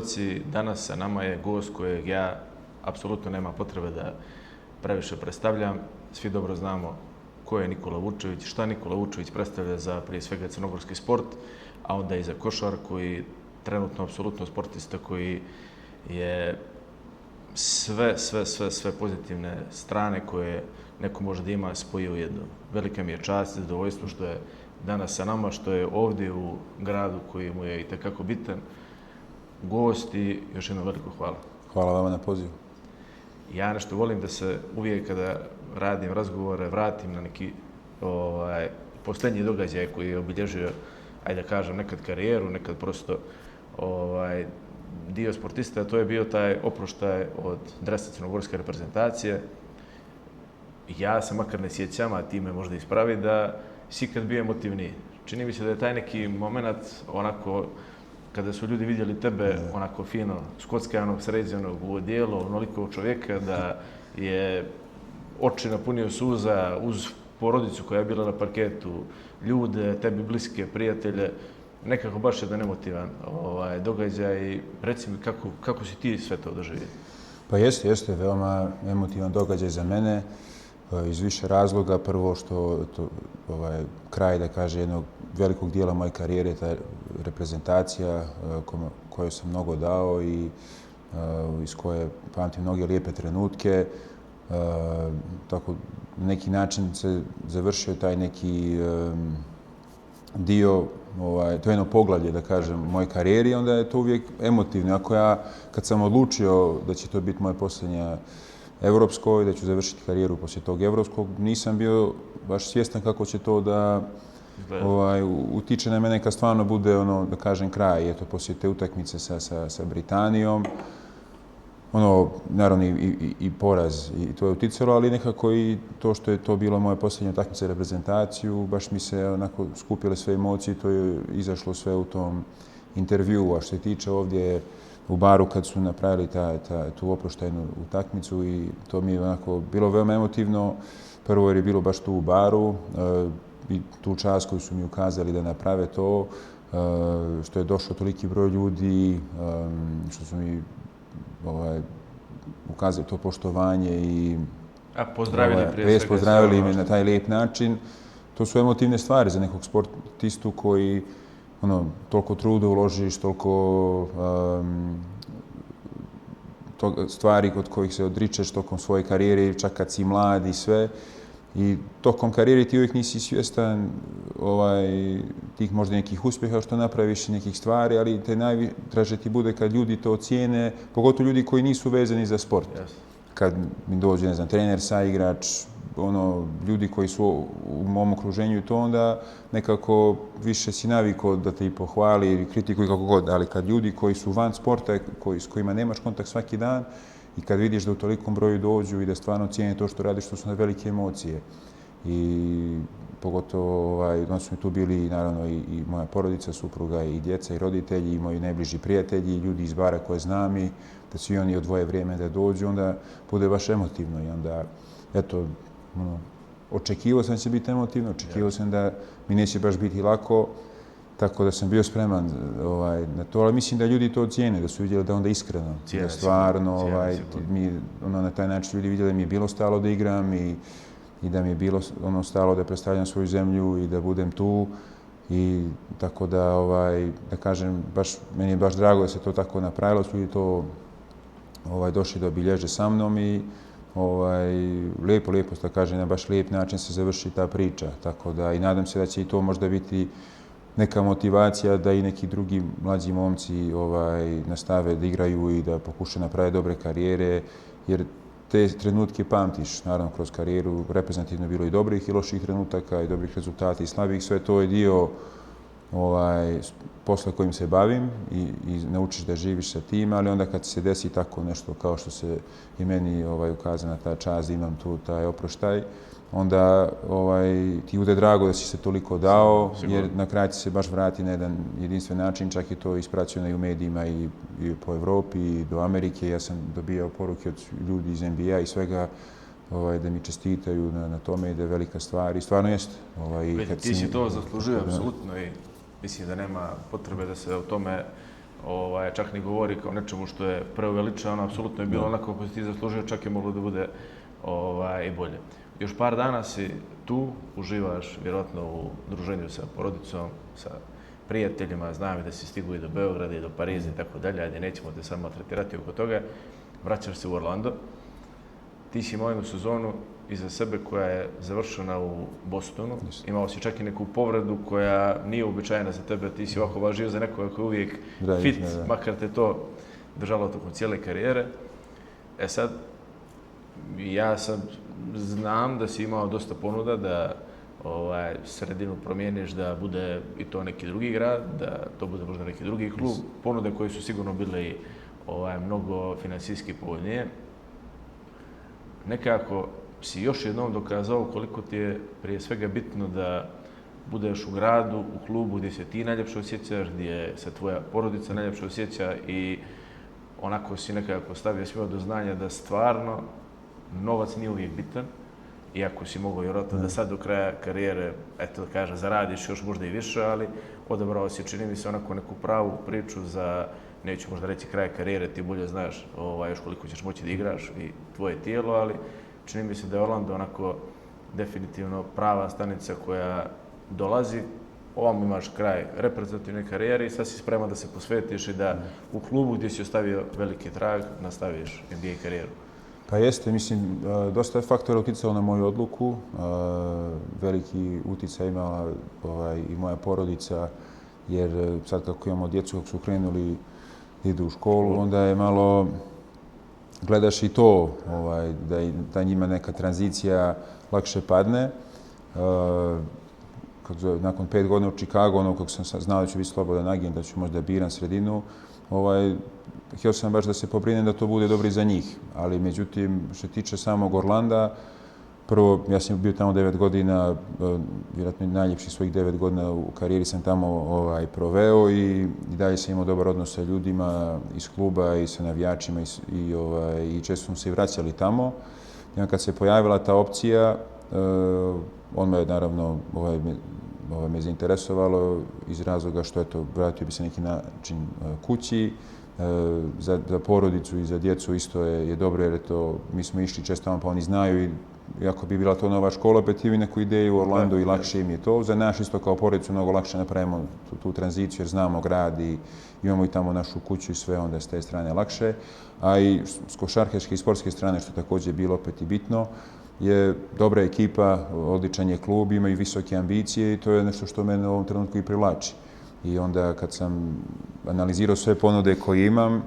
svjedoci, danas sa nama je gost kojeg ja apsolutno nema potrebe da previše predstavljam. Svi dobro znamo ko je Nikola Vučević, šta Nikola Vučević predstavlja za prije svega crnogorski sport, a onda i za košarku i trenutno apsolutno sportista koji je sve pozitivne strane koje neko može da ima spojio u jedno. Velika mi je čast i zadovoljstvo što je danas sa nama, što je ovdje u gradu koji mu je itekako bitan gost i još jedno veliko hvala. Hvala vama na pozivu. Ja nešto volim da se uvijek kada radim razgovore vratim na neki posljednji događaj koji je obilježio, ajde da kažem, nekad karijeru, nekad prosto dio sportista, to je bio taj oproštaj od dresa crnogorske reprezentacije. Ja se makar ne sjećam, a ti me možda ispravi, da si kad bio emotivniji. Čini mi se da je taj neki moment onako, kada su ljudi vidjeli tebe onako fino, skockanog, sređenog u odijelu, onolikog čovjeka, da je oči napunio suza uz porodicu koja je bila na parketu, ljude, tebi bliske, prijatelje, nekako baš jedan emotivan događaj. Reci mi kako si ti sve to doživio? Pa jeste veoma emotivan događaj za mene iz više razloga. Prvo što kraj, da kaže, jednog velikog dijela moje karijere, ta reprezentacija koju sam mnogo dao i iz koje pamtim mnoge lijepe trenutke. Tako, na neki način se završio taj neki dio, to je jedno poglavlje, da kažem, moje karijeri, onda je to uvijek emotivno. Ako ja, kad sam odlučio da će to biti moja posljednja evropsko i da ću završiti karijeru poslije tog evropskog, nisam bio baš svjestan kako će to da utiče na mene kad stvarno bude, da kažem, kraj. Eto, poslije te utakmice sa Britanijom, naravno i poraz, i to je uticalo, ali nekako i to što je to bilo moje posljednje utakmice reprezentaciju, baš mi se onako skupile sve emocije, to je izašlo sve u tom intervjuu. A što se tiče ovdje u baru kad su napravili tu oproštajnu utakmicu, i to mi je onako bilo veoma emotivno. Prvo jer je bilo baš tu u baru i tu čast koju su mi ukazali da naprave to, što je došlo toliki broj ljudi, što su mi ukazali to poštovanje i pozdravili me na taj lijep način. To su emotivne stvari za nekog sportistu koji toliko truda uložiš, toliko stvari od kojih se odričeš tokom svoje karijere, čak kad si mlad i sve. I tokom karijere ti uvijek nisi svjestan tih možda nekih uspjeha što napraviš i nekih stvari, ali te najdraže ti bude kad ljudi to ocijene, pogotovo ljudi koji nisu vezani za sport. Kad mi dođe, ne znam, trener, saigrač, ljudi koji su u mom okruženju, to onda nekako više si navikao da te i pohvali ili kritikuju kako god, ali kad ljudi koji su van sporta, s kojima nemaš kontakt svaki dan, i kad vidiš da u tolikom broju dođu i da stvarno cijene to što radiš, to su velike emocije. I pogotovo, onda su mi tu bili naravno i moja porodica, supruga i djeca i roditelji i moji najbliži prijatelji, ljudi iz bara koje znam, i da svi oni odvoje vrijeme da dođu, onda bude baš emotivno. I onda, eto, očekivao sam da će biti emotivno, očekivao sam da mi neće baš biti lako, tako da sam bio spreman na to, ali mislim da ljudi to ocijene, da su vidjeli da onda iskreno, da stvarno, na taj način ljudi vidjeli da mi je bilo stalo da igram i da mi je bilo stalo da predstavljam svoju zemlju i da budem tu. I tako da kažem, meni je baš drago da se to tako napravilo, su ljudi to došli da obilježe sa mnom i lijepo, da kažem, na baš lijep način se završi ta priča. Tako da i nadam se da će i to možda biti neka motivacija da i neki drugi mlađi momci nastave da igraju i da pokušaju napraviti dobre karijere, jer te trenutke pamtiš, naravno, kroz karijeru. Reprezentativno bilo i dobrih i loših trenutaka i dobrih rezultata i slabih. Sve to je dio posla kojim se bavim i naučiš da živiš sa tim, ali onda kad se desi tako nešto kao što se i meni ukazana ta čast da imam tu taj oproštaj, onda ti bude drago da si se toliko dao, jer na kraju ti se baš vrati na jedan jedinstven način, čak i to ispraćeno i u medijima i po Evropi i do Amerike. Ja sam dobijao poruke od ljudi iz NBA i svega da mi čestitaju na tome i da je velika stvar i stvarno jeste. Ti si to zaslužio, apsolutno, i mislim da nema potrebe da se o tome čak ni govori kao nečemu što je preuveličano, apsolutno je bilo onako kako si ti zaslužio, čak je moglo da bude i bolje. Još par dana si tu, uživaš vjerojatno u druženju sa porodicom, sa prijateljima, znam da si stigu i do Beograda i do Pariza i tako dalje, ajde nećemo te samo tretirati oko toga, vraćaš se u Orlando, ti si imao jednu sezonu iza sebe koja je završena u Bostonu, imao si čak i neku povredu koja nije uobičajena za tebe, ti si ovako važio za nekoga koji je uvijek fit, makar te to držalo tokom cijele karijere. E sad, ja sad znam da si imao dosta ponuda da sredinu promijeniš, da bude i to neki drugi grad, da to bude možda neki drugi klub. Ponude koje su sigurno bile i mnogo financijski povoljnije. Nekako si još jednom dokazao koliko ti je prije svega bitno da budeš u gradu, u klubu gdje se ti najljepše osjećaš, gdje se tvoja porodica najljepše osjeća i onako si nekako stavio svima do znanja da stvarno novac nije uvijek bitan, iako si mogao vjerojatno da sad do kraja karijere, eto da kažem, zaradiš još možda i više, ali odabrao si, čini mi se, onako neku pravu priču za, neću možda reći kraj karijere, ti bolje znaš još koliko ćeš moći da igraš i tvoje tijelo, ali čini mi se da je Orlando onako definitivno prava stanica koja dolazi. Ovam imaš kraj reprezentativne karijere i sad si spreman da se posvetiš i da u klubu gdje si ostavio veliki trag nastaviš NBA karijeru. Pa jeste, mislim, dosta je faktora utjecalo na moju odluku. Veliki utjecaj imala i moja porodica, jer sad kako imamo djecu, kako su krenuli da idu u školu, onda je malo, gledaš i to, da njima neka tranzicija lakše padne. Nakon 5 godina u Chicagu, kako sam znao da ću biti slobodan agent, da ću možda biran sredinu, htio sam baš da se pobrinem da to bude dobro i za njih. Ali međutim, što se tiče samog Orlanda, prvo, ja sam bio tamo 9 godina, vjerojatno najljepših svojih 9 godina u karijeri sam tamo proveo i dalje sam imao dobar odnos sa ljudima iz kluba i sa navijačima i često smo se i vraćali tamo. I kad se pojavila ta opcija, on me naravno me zainteresovalo iz razloga što vratio bi se neki način kući. Za porodicu i za djecu isto je dobro jer mi smo išli često tamo pa oni znaju i iako bi bila to nova škola, opet imaju neku ideju u Orlandu i lakše im je to. Za nas isto kao porodicu mnogo lakše napravimo tu tranziciju jer znamo grad i imamo i tamo našu kuću i sve, onda s te strane lakše. A i s košarkaške i sportske strane, što također je bilo opet i bitno, je dobra ekipa, odličan je klub, imaju visoke ambicije i to je nešto što mene u ovom trenutku i privlači. I onda kad sam analizirao sve ponude koje imam,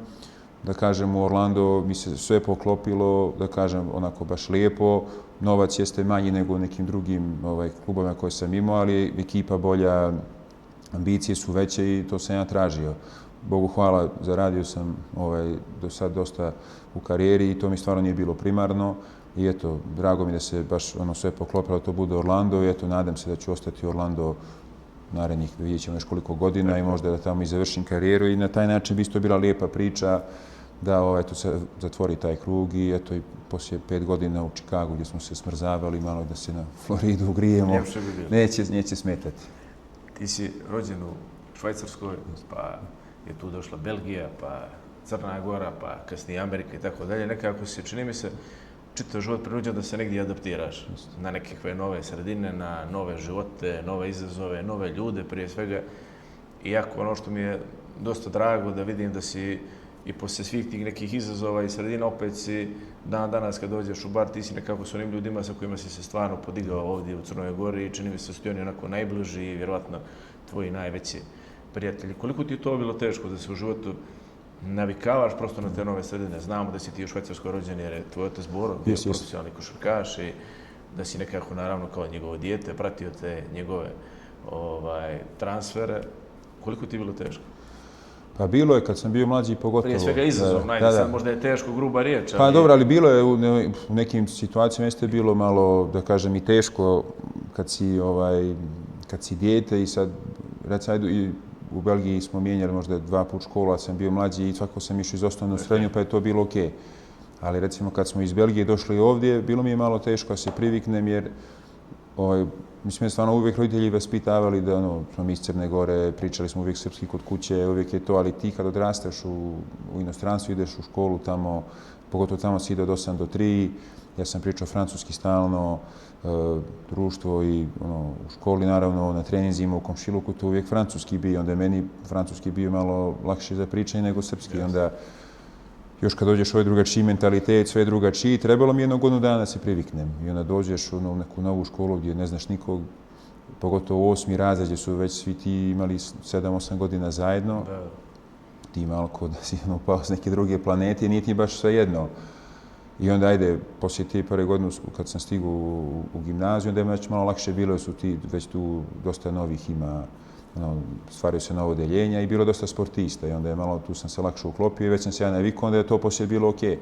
da kažem u Orlando mi se sve poklopilo, da kažem onako baš lijepo. Novac jeste manji nego u nekim drugim klubovima koje sam imao, ali ekipa bolja, ambicije su veće i to sam ja tražio. Bogu hvala, zaradio sam do sad dosta u karijeri i to mi stvarno nije bilo primarno. I eto, drago mi da se baš sve poklopilo da to bude Orlando i eto, nadam se da ću ostati u Orlando narednih, vidjet ćemo još koliko godina i možda da tamo i završim karijeru i na taj način bi isto bila lijepa priča da se zatvori taj krug i eto i poslije 5 godina u Chicagu gdje smo se smrzavali malo da se na Floridu ugrijemo, neće smetati. Ti si rođen u Švajcarskoj, pa je tu došla Belgija, pa Crna Gora, pa kasnije Amerika i tako dalje. Nekako se, čini mi se, čitav život prinuđen da se negdje adaptiraš na nekakve nove sredine, na nove živote, nove izazove, nove ljude prije svega. Iako ono što mi je dosta drago da vidim da si i poslije svih tih nekih izazova i sredina opet si danas kad dođeš u bar ti si nekako s onim ljudima sa kojima si se stvarno podigao ovdje u Crnoj Gori i čini mi se da su ti oni onako najbliži i vjerojatno tvoji najveći prijatelji. Koliko ti je to bilo teško da se u životu navikavaš prosto na te nove sredine? Znamo da si ti u Švajcarskoj rođen jer je tvoj otac Boro bio profesionalni košarkaš i da si nekako naravno kao njegovo dijete pratio te njegove transfere. Koliko ti je bilo teško? Pa bilo je kad sam bio mlađi pogotovo. Prije svega izazov, sad možda je teško, gruba riječ. Pa dobro, ali bilo je u nekim situacijama jeste bilo malo, da kažem, i teško kad si dijete i sad, recimo, i u Belgiji smo mijenjali možda 2 puta školu, a sam bio mlađi i svako sam išao iz osnovnu srednju, pa je to bilo okej. Ali recimo kad smo iz Belgije došli ovdje, bilo mi je malo teško da se priviknem jer mislim, je stvarno uvijek roditelji vaspitavali da smo mi iz Crne Gore, pričali smo uvijek srpski kod kuće, uvijek je to, ali ti kad odrasteš u inostranstvu, ideš u školu tamo, pogotovo tamo si ide od 8 do 3, ja sam pričao francuski stalno, društvo i u školi naravno, na treninzima u komšiluku, to uvijek francuski bio, onda je meni francuski bio malo lakše za pričanje nego srpski, onda još kad dođeš u ovaj drugačiji mentalitet, sve je drugačiji, trebalo mi 1 godinu dana da se priviknem. I onda dođeš u neku novu školu gdje ne znaš nikog, pogotovo 8. razred gdje su već svi ti imali 7-8 godina zajedno. Ti malo kod da si upao s neke druge planete, nije ti baš sve jedno. I onda ajde, poslije te prve godine kad sam stigao u gimnaziju, onda je već malo lakše bilo, jer su ti već tu dosta novih ima, stvaraju se novo odeljenja i bilo dosta sportista i onda je malo, tu sam se lakše uklopio i već sam se ja navikao, onda je to poslije bilo okej.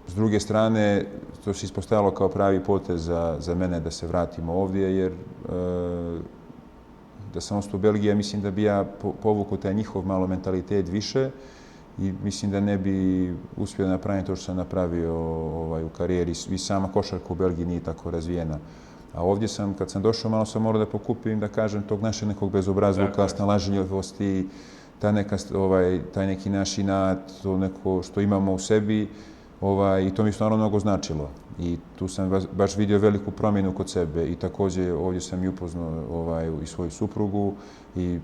S druge strane, to se ispostavilo kao pravi potez za mene da se vratimo ovdje, jer da sam ostao u Belgiji, mislim da bi ja povukao taj njihov malo mentalitet više i mislim da ne bi uspio napraviti to što sam napravio u karijeri. I sama košarka u Belgiji nije tako razvijena. A ovdje sam, kad sam došao, malo sam morao da pokupim, da kažem, tog našeg nekog bezobrazluka, snalažljivosti, taj neki naš inat, to neko što imamo u sebi, i to mi stvarno mnogo značilo. I tu sam baš vidio veliku promjenu kod sebe i također ovdje sam i upoznao i svoju suprugu i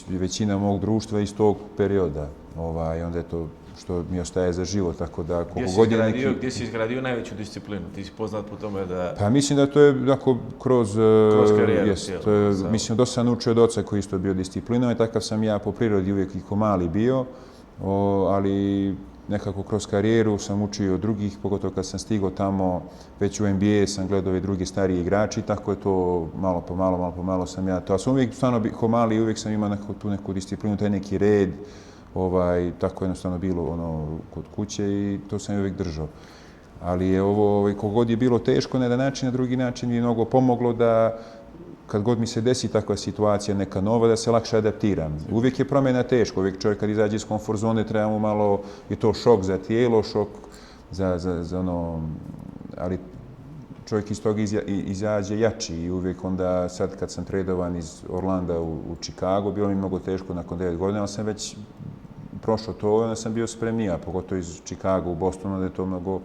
većina mog društva iz tog perioda. Onda je to što mi ostaje za život, tako da koliko god je neki... Gdje si izgradio najveću disciplinu? Ti si poznat po tome da... Pa mislim da to je kroz karijeru. Mislim, dosta sam naučio od oca koji isto bio disciplinovan i takav sam ja po prirodi uvijek i ko mali bio, ali nekako kroz karijeru sam učio od drugih, pogotovo kad sam stigao tamo, već u NBA sam gledao ove drugi stariji igrači, tako je to malo po malo sam ja to. A sam uvijek, stvarno, ko mali, uvijek sam imao tu neku disciplinu, taj neki red, tako jednostavno bilo kod kuće i to sam uvijek držao. Ali je ovo, kogod je bilo teško na jedan način, na drugi način mi je mnogo pomoglo da kad god mi se desi takva situacija, neka nova, da se lakše adaptiram. Uvijek je promjena teško, uvijek čovjek kad izađe iz komfort zone treba mu malo, je to šok za tijelo, šok za ali čovjek iz toga izađe jači i uvijek onda, sad kad sam tradovan iz Orlanda u Chicago, bilo mi mnogo teško nakon 9 godina, ali sam već prošao to, onda sam bio spremnija, pogotovo iz Chicago u Bostonu, da je to mnogo,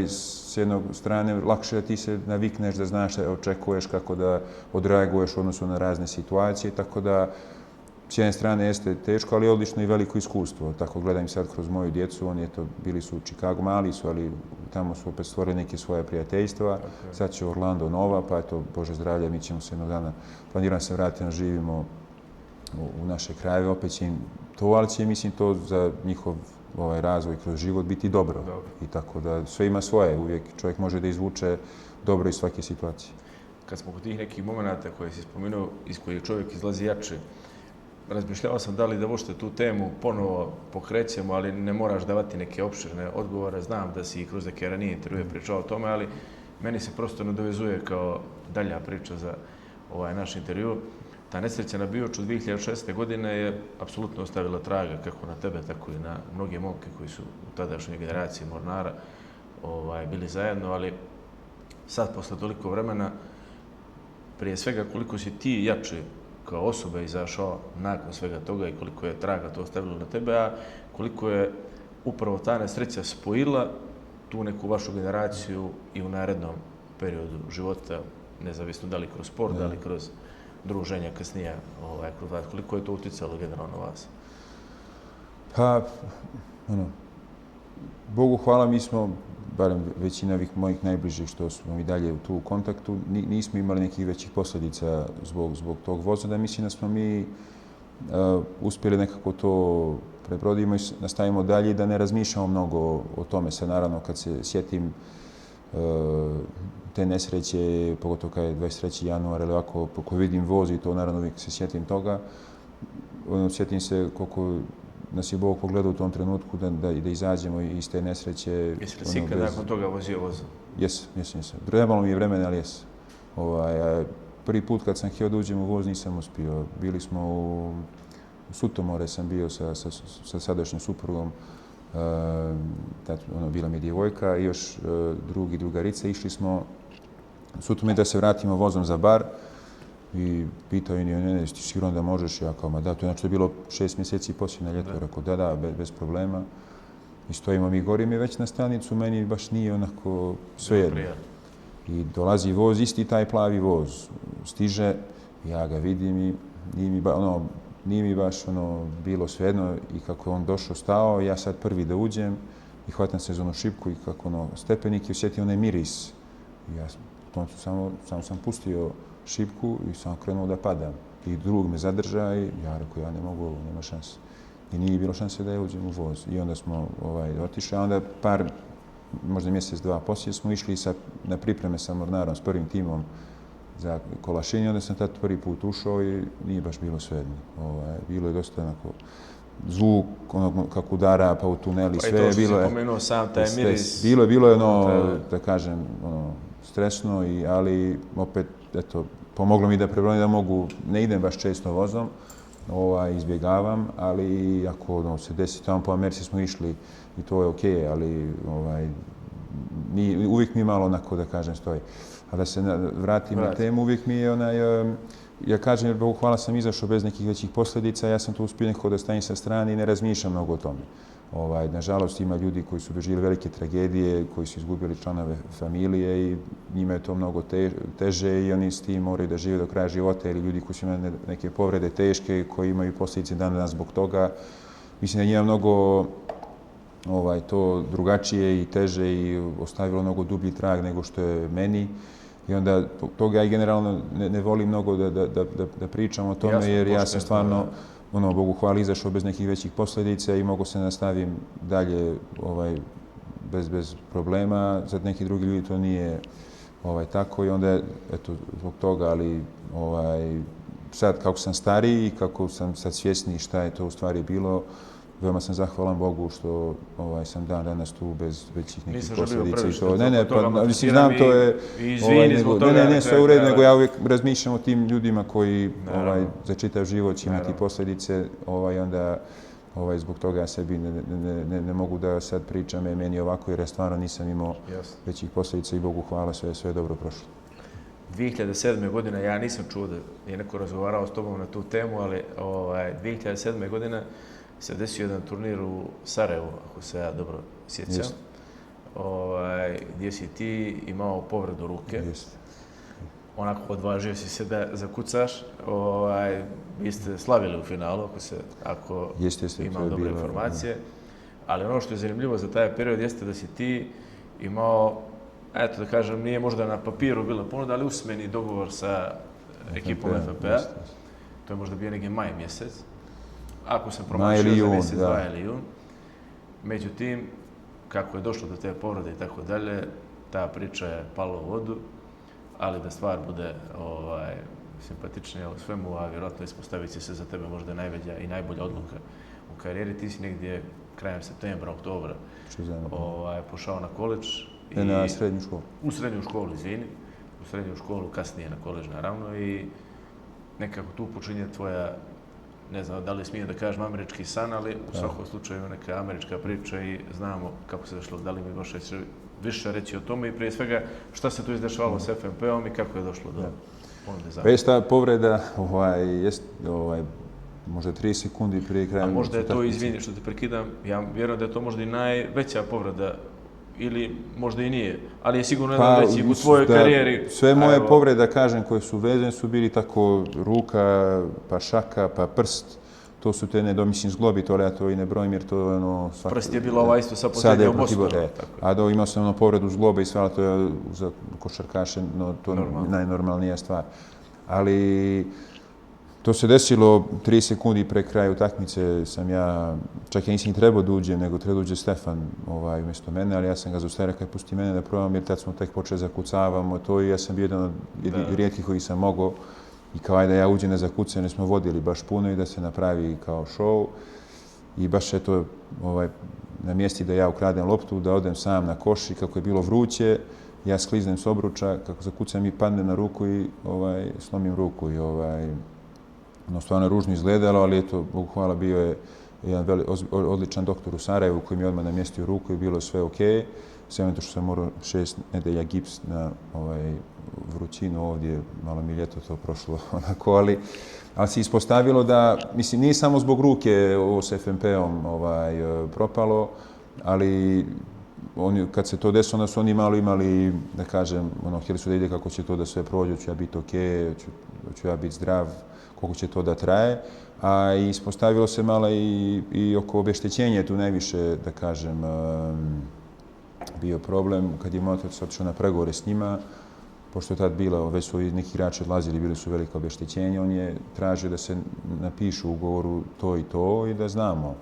s jedne strane, lakše da ti se navikneš, da znaš da očekuješ kako da odreaguješ u odnosu na razne situacije, tako da s jedne strane jeste teško, ali odlično i veliko iskustvo. Tako gledam sad kroz moju djecu, oni bili su u Chicago, mali su, ali tamo su opet stvorili neke svoje prijateljstva. Sad će Orlando nova, pa eto, Bože zdravlja, mi ćemo se jednog dana, planiram se vratiti, živimo u naše krajeve, opet će im to, ali će, mislim, to za njihov razvoj kroz život biti dobro. I tako da sve ima svoje, uvijek čovjek može da izvuče dobro iz svake situacije. Kad smo kod tih nekih momenta koje si spomenuo, iz kojih čovjek izlazi jači, razmišljao sam da li da uopšte tu temu ponovo pokrećemo, ali ne moraš davati neke opširne odgovore. Znam da si i kroz neke ranije intervjue pričao o tome, ali meni se prosto nadovezuje kao dalja priča za ovaj naš intervju. Ta nesreća na Bioču 2006. godine je apsolutno ostavila traga kako na tebe, tako i na mnoge momke koji su u tadašnjoj generaciji Mornara bili zajedno, ali sad, posle toliko vremena, prije svega koliko si ti jači kao osoba izašao nakon svega toga i koliko je traga to ostavilo na tebe, a koliko je upravo ta nesreća spojila tu neku vašu generaciju i u narednom periodu života, nezavisno da li kroz sport, da li kroz druženja kasnije, koliko je to utjecalo generalno vas? Pa, Bogu hvala, mi smo, barem većina ovih mojih najbližih što smo i dalje tu u kontaktu, nismo imali nekih većih posljedica zbog tog voza, da mislim da smo mi uspjeli nekako to prebrodimo i nastavimo dalje i da ne razmišljamo mnogo o tome. Sad naravno kad se sjetim te nesreće, pogotovo kad je 23. januar ili ovako, ako vidim voz i to naravno uvijek se sjetim toga, sjetim se koliko nas je Bog pogledao u tom trenutku da izađemo iz te nesreće. Jesi li si ikad nakon toga vozio voza? Jesam. Trebalo mi je vremena, ali jesam. Prvi put kad sam htio da uđem u voz nisam uspio. Bili smo u Sutomore, sam bio sa sadašnjom suprugom. Bila mi je djevojka i još drugarica. Išli smo Sutra mi da se vratimo vozom za bar i pitao je ne, ti sigurno da možeš? Ja kao, ma da, to je znači bilo 6 mjeseci poslije na ljeto. Rekao, da, bez problema. I stojimo mi gore, mi već na stanicu, meni baš nije onako svejedno. I dolazi voz, isti taj plavi voz. Stiže, ja ga vidim i nije mi baš bilo svejedno. I kako je on došao, stao, ja sad prvi da uđem i hvatam se za onu šipku i kako stepenik i osjetio onaj miris. I ja samo sam pustio šipku i sam krenuo da padam. I drug me zadrža i ja rekao, ja ne mogu ovo, nema šanse. I nije bilo šanse da ja uđem u voz. I onda smo otišli, a onda možda mjesec, dva poslije smo išli na pripreme sa Mornarom, s prvim timom za Kolašin. Onda sam tad prvi put ušao i nije baš bilo svejedno. Bilo je dosta onako zvuk, kako udara pa u tuneli, sve. Pa i to što si pomenuo sam, taj miris. Bilo je da kažem, stresno, ali opet, eto, pomoglo mi da prebrodim da mogu, ne idem baš često vozom, izbjegavam, ali ako se desi tamo po Americi smo išli i to je okej, ali uvijek mi malo onako da kažem stoji. A da se vratim na temu, uvijek mi je ja kažem, jer Bogu hvala sam izašao bez nekih većih posljedica, ja sam tu uspio nekako da stajem sa strane i ne razmišljam mnogo o tome. Nažalost, ima ljudi koji su doživjeli velike tragedije, koji su izgubili članove familije i njima je to mnogo teže i oni s tim moraju da žive do kraja života, ili ljudi koji su imali neke povrede teške, koji imaju posljedice dan danas zbog toga. Mislim da njima mnogo to drugačije i teže i ostavilo mnogo dublji trag nego što je meni. I onda toga ja generalno ne volim mnogo da pričam o tome, jer ja sam stvarno, Bogu hvala, izašao bez nekih većih posljedica i mogu se nastavim dalje bez problema. Za neki drugi ljudi to nije tako i onda, eto, zbog toga, ali sad kako sam stariji i kako sam sad svjesniji šta je to u stvari bilo, veoma sam zahvalan Bogu što sam dan danas tu bez većih nekih posljedica. Mislim, znam, to je... Ne, sve u redu, nego ja uvijek razmišljam o tim ljudima koji za čitav život će imati posljedice, onda zbog toga ja sebi ne mogu da sad pričam meni ovako, jer ja stvarno nisam imao većih posljedica i Bogu hvala, sve je dobro prošlo. 2007. godina, ja nisam čuo da je neko razgovarao s tobom na tu temu, ali 2007. godina se desio jedan turnir u Sarajevu, ako se ja dobro sjećam, gdje si ti imao povredu ruke. Onako odvažio si se da zakucaš. Vi ste slavili u finalu, ako imam dobre informacije. Ali ono što je zanimljivo za taj period jeste da si ti imao, eto da kažem, nije možda na papiru bila ponuda, ali usmeni dogovor sa ekipom FNP-a. To je možda bio neki maj mjesec. Ako sam promašio za mjesec, 2 ili jun. Međutim, kako je došlo do te povrede i tako dalje, ta priča je pala u vodu, ali da stvar bude simpatičnija u svemu, a vjerojatno ispostavit će se za tebe možda najveća i najbolja odluka u karijeri. Ti si negdje krajem septembra, oktobra pošao na koledž. Na srednju školu. U srednju školu, izvini. U srednju školu, kasnije na koledž, naravno. I nekako tu počinje tvoja, ne znam da li smijem da kažem američki san, ali u svakom slučaju neka američka priča i znamo kako se došlo. Da li mi baš više reći o tome i prije svega šta se tu izdešavalo s FNP-om i kako je došlo do ponude za... Već ta povreda jest možda 3 sekundi prije kraja... A možda je to, izvini što te prekidam, ja vjerujem da je to možda i najveća povreda ili možda i nije, ali je sigurno jedan veći u tvojoj karijeri. Sve moje povrede, kažem, koje su vezane su bili tako ruka, pa šaka, pa prst. To su te nedomislim zglobi, to ja to i ne brojim jer to je ono... Prst je bilo isto sa posljednje obostrano. A imao sam povredu zglobe i sve, to je za košarkaše to najnormalnija stvar. Ali to se desilo 3 sekundi pre kraja utakmice, čak ja nisam trebao da uđem, nego trebao da uđe Stefan umjesto mene, ali ja sam ga zaustavio, rekao, pusti mene da probam, jer tad smo tek počeli zakucavamo to i ja sam bio jedan od rijetkih koji sam mogao i kao ajde ja uđem na zakucanje, smo vodili baš puno i da se napravi kao show i baš je to na mjesti da ja ukradem loptu, da odem sam na koš i kako je bilo vruće, ja skliznem s obruča, kako zakucam i padnem na ruku i slomim ruku i stvarno ružno izgledalo, ali eto, Bogu hvala, bio je jedan odličan doktor u Sarajevu koji mi je odmah namjestio ruku i bilo je sve okej. Sve to što sam morao 6 nedelja gips na vrućinu ovdje, malo mi je ljeto to prošlo onako, ali se ispostavilo da, mislim, nije samo zbog ruke ovo s FNP-om propalo, ali kad se to desilo, onda su oni malo imali, da kažem, htjeli su da ide kako će to da sve prođe, ću ja biti okej, ću ja biti zdrav, koliko će to da traje. A ispostavilo se malo i oko obeštećenja tu najviše, da kažem, bio problem. Kad je moj otac otišao na pregovore s njima, pošto je tad bilo, već su neki igrači odlazili, bili su velika obeštećenja, on je tražio da se napišu u ugovoru to i da znamo.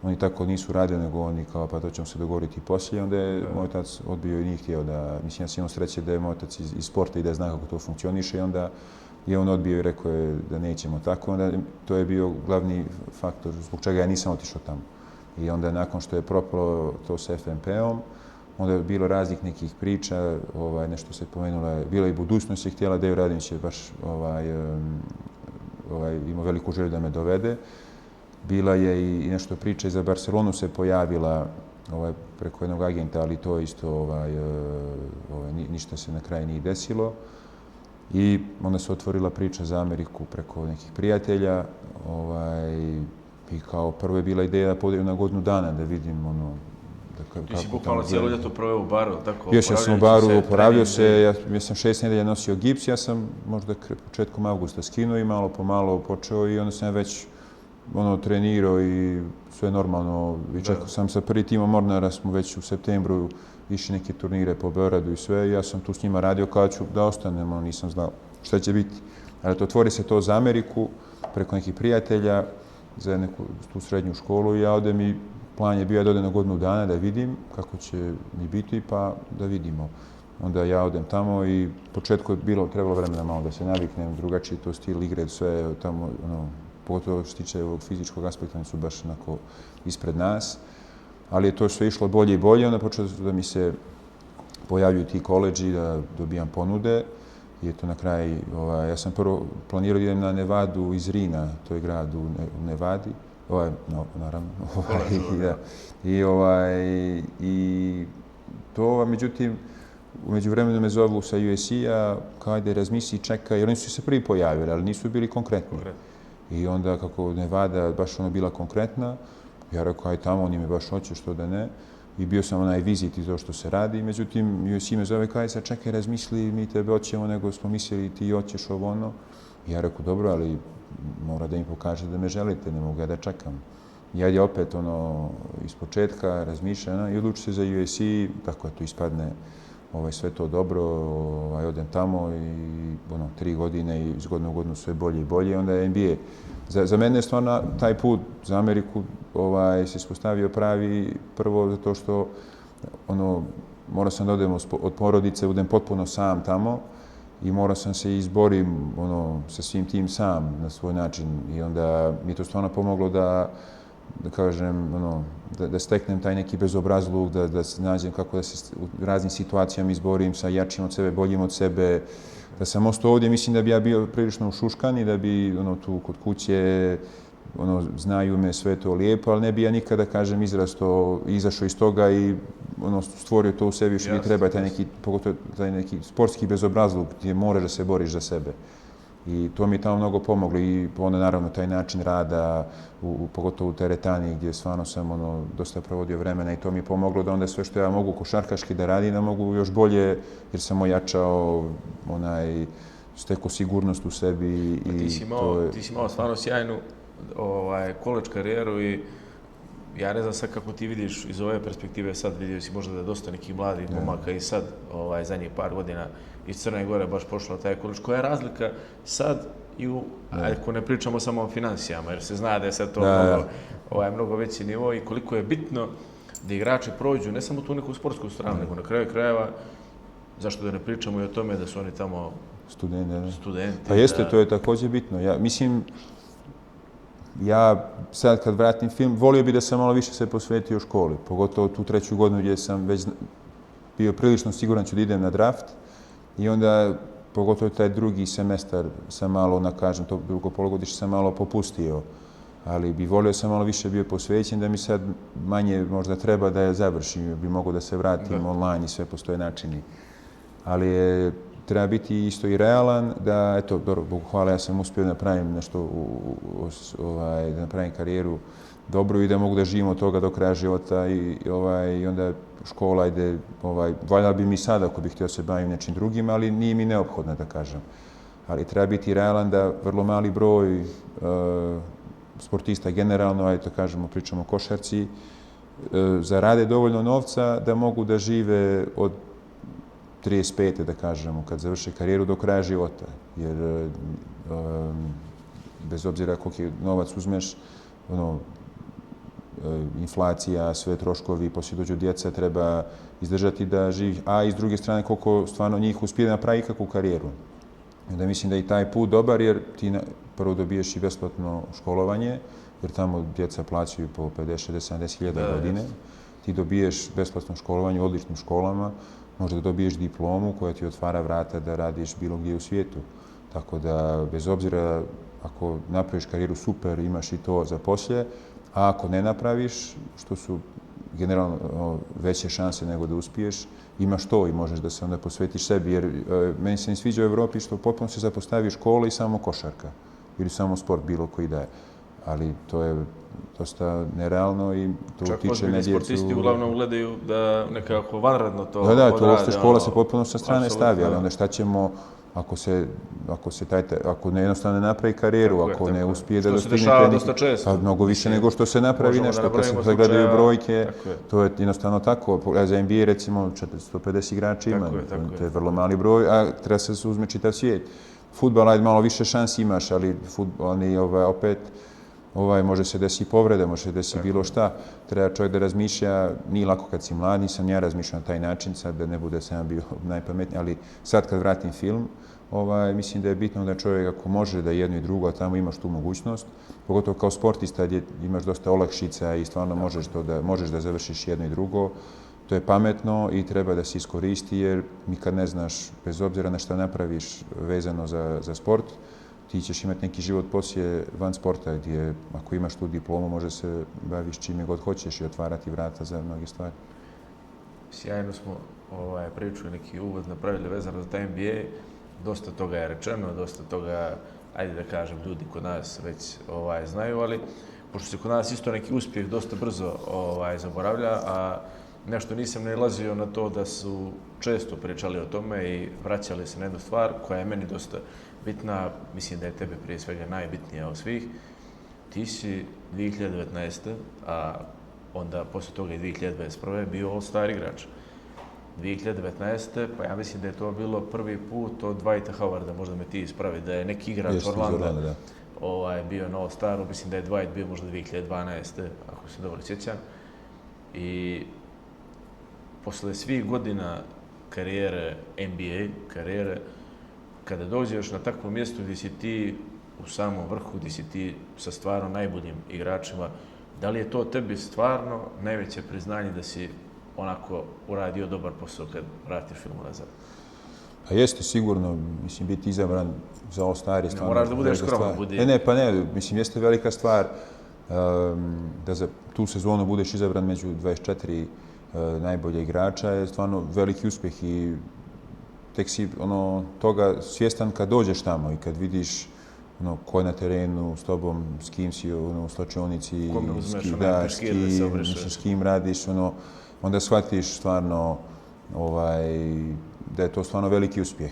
Oni tako nisu radili, nego oni kao pa to ćemo se dogovoriti poslije. Onda je moj otac odbio i nije htio da, mislim, ja sam imao sreće da je moj otac iz sporta i da zna kako to funkcioniše i onda je on odbio i rekao je da nećemo tako. Onda to je bio glavni faktor zbog čega ja nisam otišao tamo. I onda nakon što je propalo to s FNP-om, onda je bilo raznih nekih priča, nešto se pomenula, bila i budućnost je htjela, Dejo Radonjić je baš imao veliku želju da me dovede. Bila je i nešto priča i za Barcelonu se pojavila preko jednog agenta, ali to isto ništa se na kraju nije desilo. I onda se otvorila priča za Ameriku preko nekih prijatelja. I kao prvo je bila ideja da podelim na godinu dana da vidim Ti si bukvalno cijelo ljeto proveo u baru, tako? Bio sam u baru, oporavio se, ja sam 6 nedelja nosio gips, ja sam možda početkom avgusta skinuo i malo po malo počeo i onda sam već trenirao i sve normalno. I čekao sam sa prvi timom Mornara, smo već u septembru išli neke turnire po Beogradu i sve. Ja sam tu s njima radio kada ću da ostanem, nisam znao šta će biti. Ali otvori se to za Ameriku preko nekih prijatelja za neku tu srednju školu i ja odem i plan je bio da odem na godinu dana da vidim kako će mi biti pa da vidimo. Onda ja odem tamo i u početku je trebalo vremena malo da se naviknem, drugačiji to stil igre, sve tamo, pogotovo što se tiče ovog fizičkog aspekta, oni su baš onako ispred nas. Ali je to sve išlo bolje i bolje, onda počelo da mi se pojavljuju ti koledži, da dobijam ponude. I eto na kraju, ja sam prvo planirao da idem na Nevadu iz Rina, to je grad u Nevadi. Naravno. I to, međutim, u međuvremenu me zovu sa USC-a, kao ajde razmisli, čekaj, jer oni su se prvi pojavili, ali nisu bili konkretni. I onda kako Nevada baš bila konkretna, ja rekao, aj tamo, oni me baš hoće, što da ne. I bio sam onaj vizit i to što se radi. Međutim, USC me zove, kao sad čekaj, razmisli, mi tebe hoćemo, nego smo mislili ti hoćeš ovo ono. I ja rekao, dobro, ali mora da im pokaže da me želite, ne mogu ja da čekam. I ja opet iz početka razmišljam i odlučio se za USC, tako to ispadne sve to dobro, odem tamo i 3 godine i iz godine u godinu sve bolje i bolje. Onda je NBA. Za mene je stvarno taj put za Ameriku se ispostavio pravi prvo zato što morao sam da odem od porodice, budem potpuno sam tamo i morao sam se izborim sa svim tim sam na svoj način i onda mi je to stvarno pomoglo da kažem, da steknem taj neki bezobrazluk, da se nađem kako da se u raznim situacijama izborim sa jačim od sebe, boljim od sebe. Da sam ostao ovdje, mislim da bi ja bio prilično ušuškan i da bi tu kod kuće znaju me sve to lijepo, ali ne bi ja nikada, kažem, izašao iz toga i stvorio to u sebi što mi treba, pogotovo taj neki sportski bezobrazluk gdje moraš da se boriš za sebe. I to mi je tamo mnogo pomoglo i onda naravno taj način rada, pogotovo u teretani gdje stvarno sam dosta provodio vremena i to mi je pomoglo da onda sve što ja mogu košarkaški da radim, da mogu još bolje jer sam ojačao stekao sigurnost u sebi. Ti si imao stvarno sjajnu koledž karijeru i ja ne znam sad kako ti vidiš iz ove perspektive, sad vidio si možda da je dosta nekih mladih momaka i sad zadnjih par godina iz Crne Gore baš pošlo taj koledž. Koja je razlika sad i ako ne pričamo samo o financijama, jer se zna da je sad to mnogo veći nivo i koliko je bitno da igrači prođu ne samo tu neku sportsku stranu, nego na kraju krajeva, zašto da ne pričamo i o tome da su oni tamo studenti. Pa jeste, to je također bitno. Ja sad kad vratim film, volio bi da sam malo više se posvetio školi, pogotovo tu 3. godinu gdje sam već bio prilično siguran ću da idem na draft i onda pogotovo taj drugi semestar sam malo, to drugo polugodište sam malo popustio. ali bi volio sam malo više bio posvećen, da mi sad manje možda treba da je završim, bi mogao da se vratim online i sve postoje načini. Ali treba biti isto i realan, da, eto, dobro, Bogu hvala, ja sam uspio da napravim nešto, da napravim karijeru dobru i da mogu da živim od toga do kraja života i onda škola ide, valjda bi mi sada ako bih htio se bavim nečim drugim, ali nije mi neophodno da kažem. Ali treba biti realan da vrlo mali broj sportista generalno, ajde to kažemo, pričamo o košarci, zarade dovoljno novca da mogu da žive od 35. da kažemo, kad završe karijeru do kraja života. Jer bez obzira koliko je novac uzmeš, inflacija, sve troškovi, poslije dođu djeca, treba izdržati da živi, a i s druge strane koliko stvarno njih uspije da napravi ikakvu karijeru. Onda mislim da je i taj put dobar, jer ti prvo dobiješ i besplatno školovanje, jer tamo djeca plaćaju po 50, 60, 70 hiljada godine. Ti dobiješ besplatno školovanje u odličnim školama, možda dobiješ diplomu koja ti otvara vrata da radiš bilo gdje u svijetu. Tako da, bez obzira, ako napraviš karijeru super, imaš i to za poslije, a ako ne napraviš, što su generalno veće šanse nego da uspiješ, imaš to i možeš da se onda posvetiš sebi. Jer meni se ne sviđa u Evropi što potpuno se zapostavi škola i samo košarka. Ili samo sport bilo koji daje. Ali to je dosta nerealno i to utiče na djecu. Čak sportisti uglavnom gledaju da nekako vanredno to odrade. Da, to uopšte škola se potpuno sa strane stavi, ali onda šta ćemo ako ne jednostavno ne napravi karijeru, ako ne uspije da dostigne trening, pa mnogo više nego što se napravi nešto. Kad se gledaju brojke, to je jednostavno tako. Za NBA recimo 450 igrača ima, to je vrlo mali broj, a treba se uzme čitav svijet. Fudbal, ajde malo više šansi imaš, ali opet može se desiti povrede, može se desiti bilo šta. Treba čovjek da razmišlja, nije lako kad si mlad, nisam ja razmišljao na taj način, sad da ne bude sam bio najpametniji, ali sad kad vratim film, mislim da je bitno da čovjek ako može da jedno i drugo, a tamo imaš tu mogućnost, pogotovo kao sportista gdje imaš dosta olakšica i stvarno možeš da završiš jedno i drugo, to je pametno i treba da se iskoristi jer nikad ne znaš, bez obzira na šta napraviš vezano za sport, ti ćeš imati neki život poslije van sporta gdje ako imaš tu diplomu može se baviš čime god hoćeš i otvarati vrata za mnoge stvari. Sjajno smo priču neki uvod napravili vezano za taj NBA. Dosta toga je rečeno, dosta toga, ajde da kažem, ljudi kod nas već znaju, ali pošto se kod nas isto neki uspjeh dosta brzo zaboravlja, a nešto nisam nailazio na to da su često pričali o tome i vraćali se na jednu stvar koja je meni dosta bitna, mislim da je tebe prije svega najbitnija od svih. Ti si 2019. a onda posle toga i 2021. bio All-Star igrač. 2019. pa ja mislim da je to bilo prvi put od Dwighta Howarda, možda me ti ispravi, da je neki igrač Orlanda bio na All-Staru, mislim da je Dwight bio možda 2012. ako se dobro sjećam. I posle svih godina karijere NBA, kada dođeš na takvo mjesto gdje si ti u samom vrhu, gdje si ti sa stvarno najboljim igračima, da li je to tebi stvarno najveće priznanje da si onako uradio dobar posao kad vratiš film nazad? Pa jeste, sigurno. Mislim, biti izabran za All-Star je stvarno... Ne moraš da budeš skroman, budi... Mislim, jeste velika stvar da za tu sezonu budeš izabran među 24 najbolje igrača je stvarno veliki uspjeh i tek si toga svjestan kad dođeš tamo i kad vidiš ko je na terenu s tobom, s kim si u slačionici, s kim radiš, onda shvatiš stvarno da je to stvarno veliki uspjeh.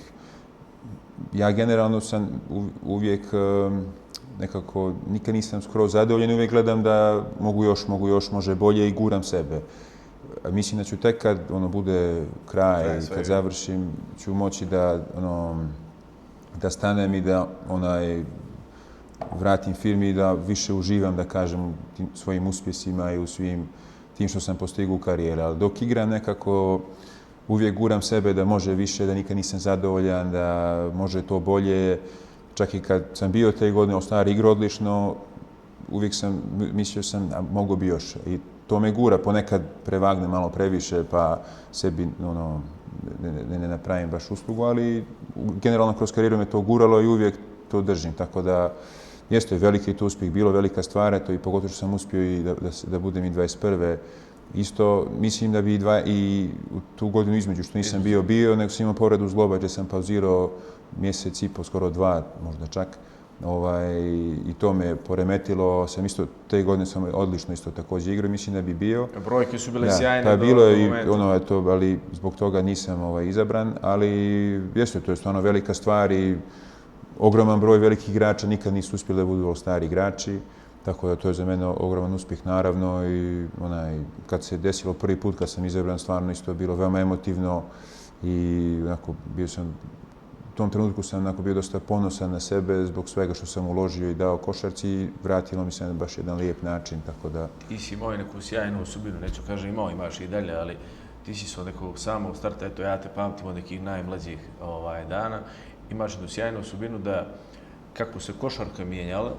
Ja generalno sam uvijek nekako, nikad nisam skroz zadovoljan, uvijek gledam da mogu još, može bolje i guram sebe. Mislim da ću tek kad bude kraj, kad završim, ću moći da stanem i da vratim film i da više uživam, da kažem, u svojim uspjesima i u svim tim što sam postigao u karijeri. Ali dok igram nekako, uvijek guram sebe da može više, da nikad nisam zadovoljan, da može to bolje. Čak i kad sam bio te godine All-Star igrao odlično, uvijek sam mislio a mogu bi još. I to me gura, ponekad prevagne malo previše, pa sebi ne napravim baš uslugu, ali generalno kroz karijeru me to guralo i uvijek to držim. Tako da jeste veliki to uspjeh, bilo velika stvar, to i pogotovo što sam uspio i da budem i 21. Isto, mislim da bi i u tu godinu između što nisam bio, nego sam imao povredu zgloba gdje sam pauzirao mjesec i po, skoro 2, možda čak. I to me poremetilo, sam isto, te godine sam odlično isto također igrao, mislim da bi bio. Brojke su bile sjajne pa bilo je momenta. ali zbog toga nisam izabran, ali jeste, to je stvarno velika stvar i ogroman broj velikih igrača nikad nisu uspjeli da budu stari igrači, tako da to je za mene ogroman uspjeh naravno i kad se desilo prvi put kad sam izabran, stvarno isto je bilo veoma emotivno i onako bio sam u tom trenutku sam bio dosta ponosan na sebe zbog svega što sam uložio i dao košarci i vratilo mi se na baš jedan lijep način, tako da... Ti si imao neku sjajnu osobinu, neću kažem imaš i dalje, ali ti si od nekog samog starta, eto ja te pamtim od nekih najmlađih dana, imaš jednu sjajnu osobinu da kako se košarka mijenjala,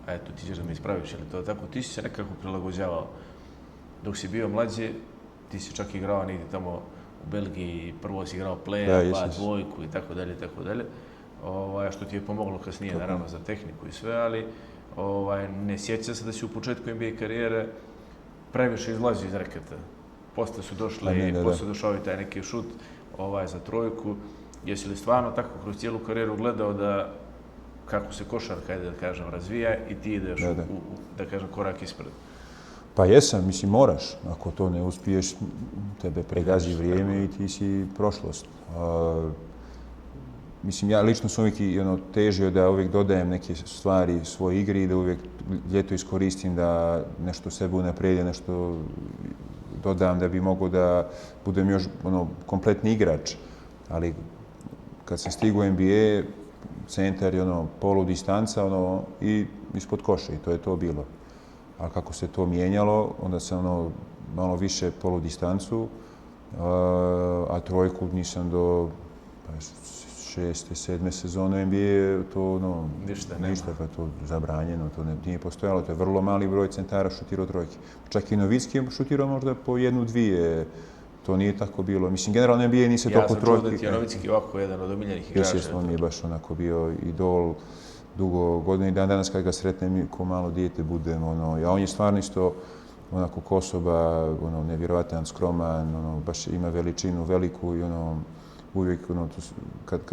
a eto ti ćeš da me ispraviš, ali to tako, ti si se nekako prilagođavao. Dok si bio mlađi, ti si čak igrao negdje tamo u Belgiji, prvo si igrao play, pa dvojku i tako dalje, što ti je pomoglo kasnije, naravno, za tehniku i sve, ali ne sjeća se da si u početku NBA karijere previše izlazio iz reketa. Posle su došli, posle došao i taj neki šut za trojku. Jesi li stvarno tako kroz cijelu karijeru gledao da kako se košarka, da kažem, razvija i ti ideš da kažem, korak ispred? Pa jesam, mislim, moraš. Ako to ne uspiješ, tebe pregazi vrijeme i ti si prošlost. Mislim, ja lično sam uvijek težio da uvijek dodajem neke stvari svojoj igri i da uvijek ljeto iskoristim da nešto sebe unaprijedim, nešto dodam da bi mogao da budem još kompletni igrač. Ali kad sam stigao u NBA, centar je poludistanca i ispod koša i to je to bilo. A kako se to mijenjalo, onda sam malo više poludistancu, a trojku nisam do 6. 7. sezone NBA, to ništa, pa to zabranjeno, to nije postojalo. To je vrlo mali broj centara šutirao trojke. Čak i Novicki je šutirao možda po 1-2, to nije tako bilo. Mislim, generalno NBA nije se toliko trojke. Ja sam čuo da ti je Novicki ovako jedan od omiljenih igrača. On mi je baš onako bio idol dugo godina i danas kad ga sretnem ko malo dijete budem, a on je stvarno isto onako ko osoba, nevjerovatan, skroman, baš ima veličinu veliku i uvijek,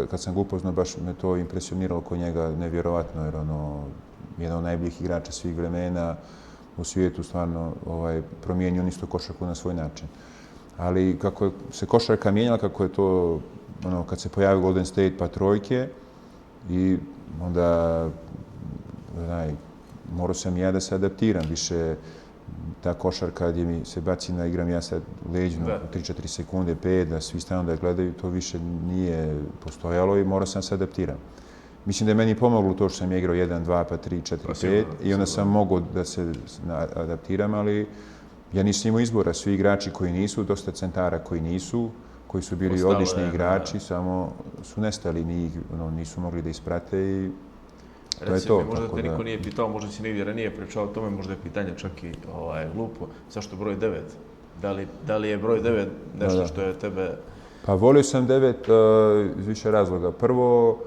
kad sam ga upoznao, baš me to impresioniralo kod njega nevjerovatno, jer jedan od najboljih igrača svih vremena u svijetu stvarno promijenio on isto košarku na svoj način. Ali kako se košarka mijenjala, kako je to, kad se pojavio Golden State pa trojke, i onda morao sam ja da se adaptiram više. Ta košarka gdje mi se baci na igram ja sad leđno 3-4 sekunde, 5, da svi stanu da gledaju, to više nije postojalo i morao sam se adaptiram. Mislim da je meni pomoglo to što sam igrao 1, 2, pa 3, 4, 5 i onda sam mogao da se adaptiram, ali ja nisam imao izbora. Svi igrači koji nisu, dosta centara koji nisu, koji su bili odlični igrači, samo su nestali, nisu mogli da isprate i to je to. Možda te niko nije pitao, možda si negdje ranije pričao o tome, možda je pitanje čak i glupo. Zašto broj 9? Da li je broj 9 nešto što je tebe... Pa volio sam 9 iz više razloga. Prvo,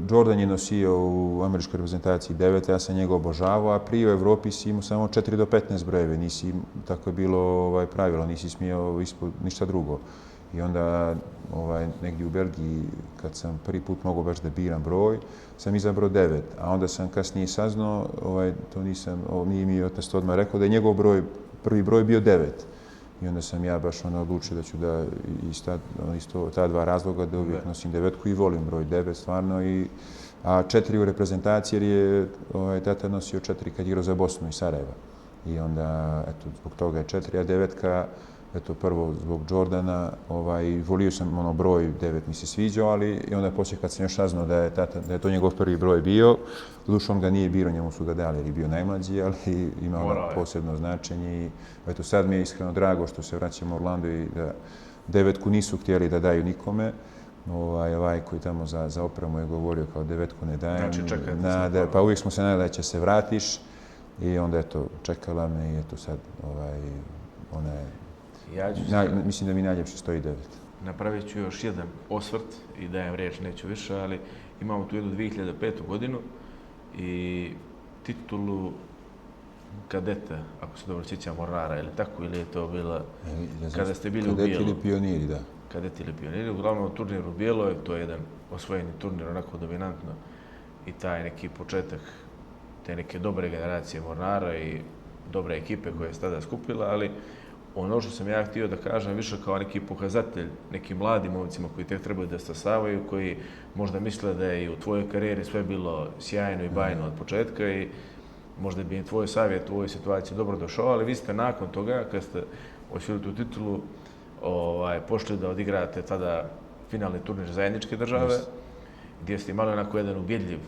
Jordan je nosio u američkoj reprezentaciji 9, ja sam njega obožavao, a prije u Evropi si imao samo 4 do 15 brojeve, tako je bilo pravilo, nisi smio ispod ništa drugo. I onda negdje u Belgiji, kad sam prvi put mogao baš da biram broj, sam izabrao 9. A onda sam kasnije saznao, nije mi otac odmah rekao da je njegov prvi broj bio 9. I onda sam ja baš odlučio da ću da isto ta dva razloga da uvijek nosim 9 i volim broj 9 stvarno. A 4 u reprezentaciji jer je tata nosio 4 kad igrao za Bosnu i Sarajeva. I onda, zbog toga je 4, a 9 prvo zbog Jordana, volio sam broj 9 mi se sviđao, ali i onda poslije kad sam još saznao da je to njegov prvi broj bio, doduše on ga nije birao, njemu su ga dali jer je bio najmlađi, ali imao posebno značenje i sad mi je iskreno drago što se vraćamo u Orlando i da 9 nisu htjeli da daju nikome. Koji tamo za opremu je govorio kao 9 ne dajem. Znači čekajte. Pa uvijek smo se nadali da će se vratiš i onda čekala me i sad ona je... Mislim da mi najljepše stoji 9. Napravit ću još jedan osvrt i dajem riječ, neću više, ali imamo tu jednu 2005. godinu i titulu kadeta, ako se dobro sjećam, Mornara ili tako, ili je to bila kada ste bili u Bijelu. Kadeti ili pioniri, da. Kadeti ili pioniri, uglavnom u turniru Bijelo, to je jedan osvojeni turnir, onako dominantno, i taj neki početak te neke dobre generacije Mornara i dobre ekipe koje je tada skupila, ali ono što sam ja htio da kažem više kao neki pokazatelj nekim mladim momcima koji tek trebaju da stasavaju, koji možda misle da je i u tvojoj karijeri sve bilo sjajno i bajno od početka i možda bi im tvoj savjet u ovoj situaciji dobro došao, ali vi ste nakon toga, kad ste osvojili tu titulu, pošli da odigrate tada finalni turnir zajedničke države, gdje ste imali onako jedan ubjedljiv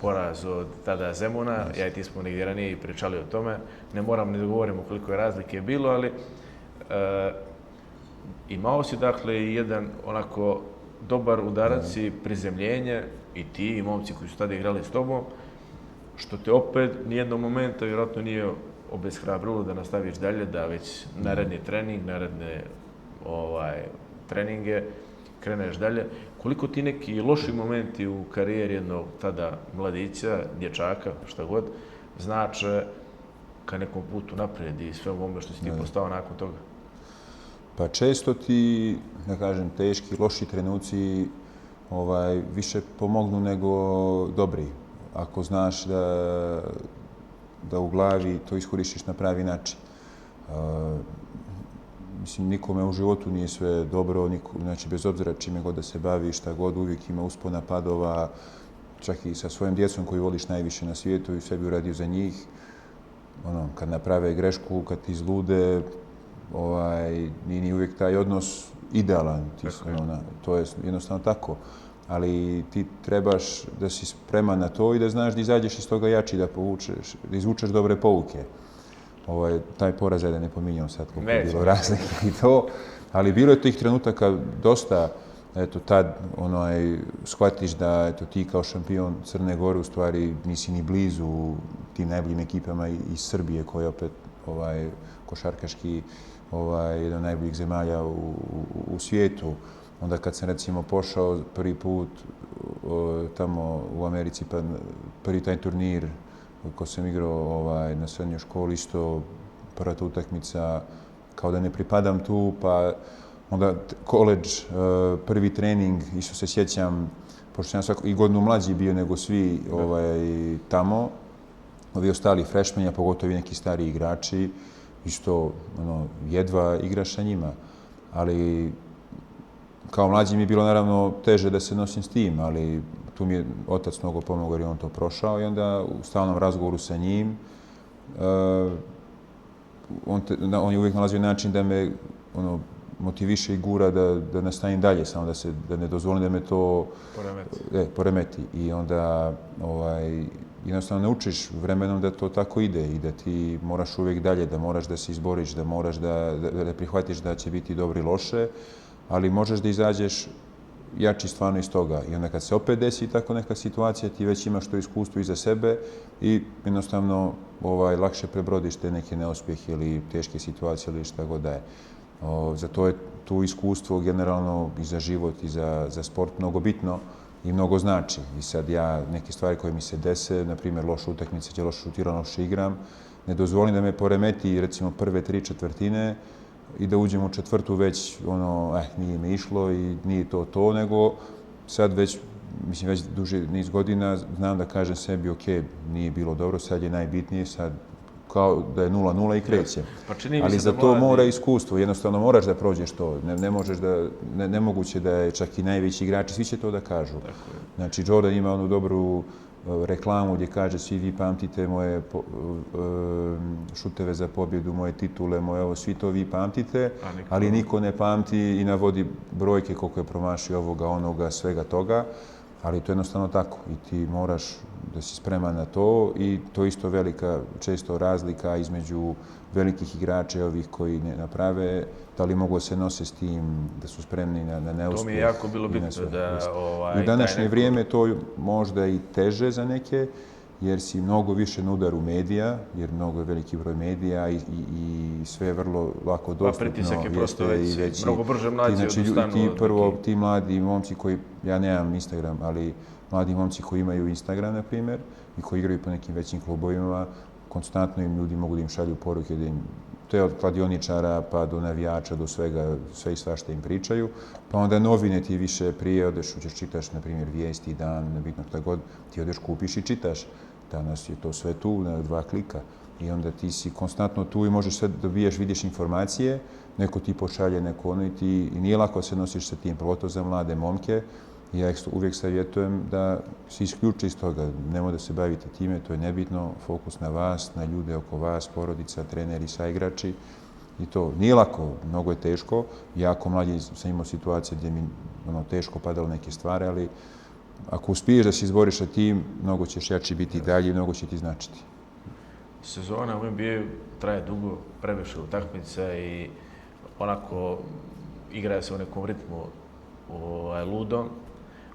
poraz od tada Zemuna. Ja i ti smo negdje ranije i pričali o tome. Ne moram ni da govorimo koliko je razlike bilo, ali imao si dakle jedan onako dobar udarac i prizemljenje i ti i momci koji su tada igrali s tobom, što te opet nijednog momenta vjerojatno nije obeshrabrilo da nastaviš dalje, da već naredni trening, naredne treninge kreneš dalje. Koliko ti neki loši momenti u karijeri jednog tada mladića, dječaka, šta god, znače ka nekom putu naprijed i sve ovome što si ti postao nakon toga? Pa često ti, da kažem, teški, loši trenuci više pomognu nego dobri. Ako znaš da u glavi to iskoristiš na pravi način. Mislim, nikome u životu nije sve dobro, znači bez obzira čime god da se bavi, šta god, uvijek ima uspona, padova, čak i sa svojim djecom koju voliš najviše na svijetu i sve bi uradio za njih. Kad naprave grešku, kad ti izlude, nije uvijek taj odnos idealan. To je jednostavno tako. Ali ti trebaš da si spreman na to i da znaš da izađeš iz toga jači, da izvučeš dobre pouke. Taj poraz da ne pominjam sad koliko je bilo razlike i to, ali bilo je tih trenutaka dosta, tad shvatiš da ti kao šampion Crne Gore u stvari nisi ni blizu tim najboljim ekipama iz Srbije koja je opet košarkaški jedan od najboljih zemalja u svijetu. Onda kad sam recimo pošao prvi put tamo u Americi, pa prvi taj turnir ko sam igrao na srednjoj školi, isto prva ta utakmica, kao da ne pripadam tu, pa onda koledž, prvi trening, isto se sjećam, pošto sam i godinu mlađi bio nego svi tamo, ovi ostali freshmeni, a pogotovo neki stari igrači, isto jedva igraš sa njima, ali kao mlađi mi je bilo naravno teže da se nosim s tim, ali tu mi je otac mnogo pomogao jer je on to prošao i onda u stalnom razgovoru sa njim on je uvijek nalazio način da me motiviše i gura da nastavim dalje, samo da ne dozvolim da me to poremeti. I onda jednostavno naučiš vremenom da to tako ide i da ti moraš uvijek dalje, da moraš da se izboriš, da moraš da prihvatiš da će biti dobro i loše, ali možeš da izađeš jači stvarno iz toga. I onda kad se opet desi tako neka situacija, ti već imaš to iskustvo iza sebe i jednostavno lakše prebrodiš te neke neuspjehe ili teške situacije ili šta god da je. Zato je tu iskustvo generalno i za život i za sport mnogo bitno i mnogo znači. I sad neke stvari koje mi se dese, na primjer loša utakmica, gdje loše šutiram, loše igram, ne dozvolim da me poremeti recimo prve 3/4 i da uđem u četvrtu već nije mi išlo i nije to, nego sad već duži niz godina znam da kažem sebi ok, nije bilo dobro, sad je najbitnije, sad kao da je 0-0 i kreće. Ali za to mora iskustvo, jednostavno moraš da prođeš to, nemoguće da je čak i najveći igrači, svi će to da kažu. Znači Jordan ima onu dobru reklamu gdje kaže svi vi pamtite moje šuteve za pobjedu, moje titule, moje ovo, svi to vi pamtite, ali niko ne pamti i navodi brojke koliko je promašio ovoga, onoga, svega toga, ali to je jednostavno tako i ti moraš da si spreman na to i to isto velika često razlika između velikih igrača i ovih koji ne naprave, da li mogu se nose s tim, da su spremni na neuspjeh. To mi je jako bilo bitno da... U današnje vrijeme to možda i teže za neke, jer si mnogo više na udaru medija, jer mnogo je veliki broj medija i sve je vrlo lako dostupno. Pa pritisak je prosto veći, mnogo brže mlađi odustanu. Ti prvo, ti mladi momci koji, ja nemam Instagram, ali mladi momci koji imaju Instagram, na primjer, i koji igraju po nekim većim klubovima, konstantno im ljudi mogu da im šalju poruke, da im to je od kladioničara pa do navijača, do svega, sve i svašta im pričaju. Pa onda novine ti više prije odeš, hoćeš čitaš, na primjer, vijesti, dan, nebitno šta god, ti odeš kupiš i čitaš. Danas je to sve tu, na 2 klika. I onda ti si konstantno tu i možeš sve dobijaš, vidiš informacije, neko ti pošalje, neko ono i nije lako se nosiš sa tim, pogotovo za mlade momke. Ja uvijek savjetujem da se isključi iz toga, nemoj da se bavite time, to je nebitno, fokus na vas, na ljude oko vas, porodica, treneri, saigrači. I to nije lako, mnogo je teško. Jako mlađi sam imao situacije gdje mi teško padalo neke stvari, ali ako uspiješ da se izboriš sa tim, mnogo ćeš jači biti dalje i mnogo će ti značiti. Sezona u NBA traje dugo, previše utakmica i onako igra se u nekom ritmu ludom.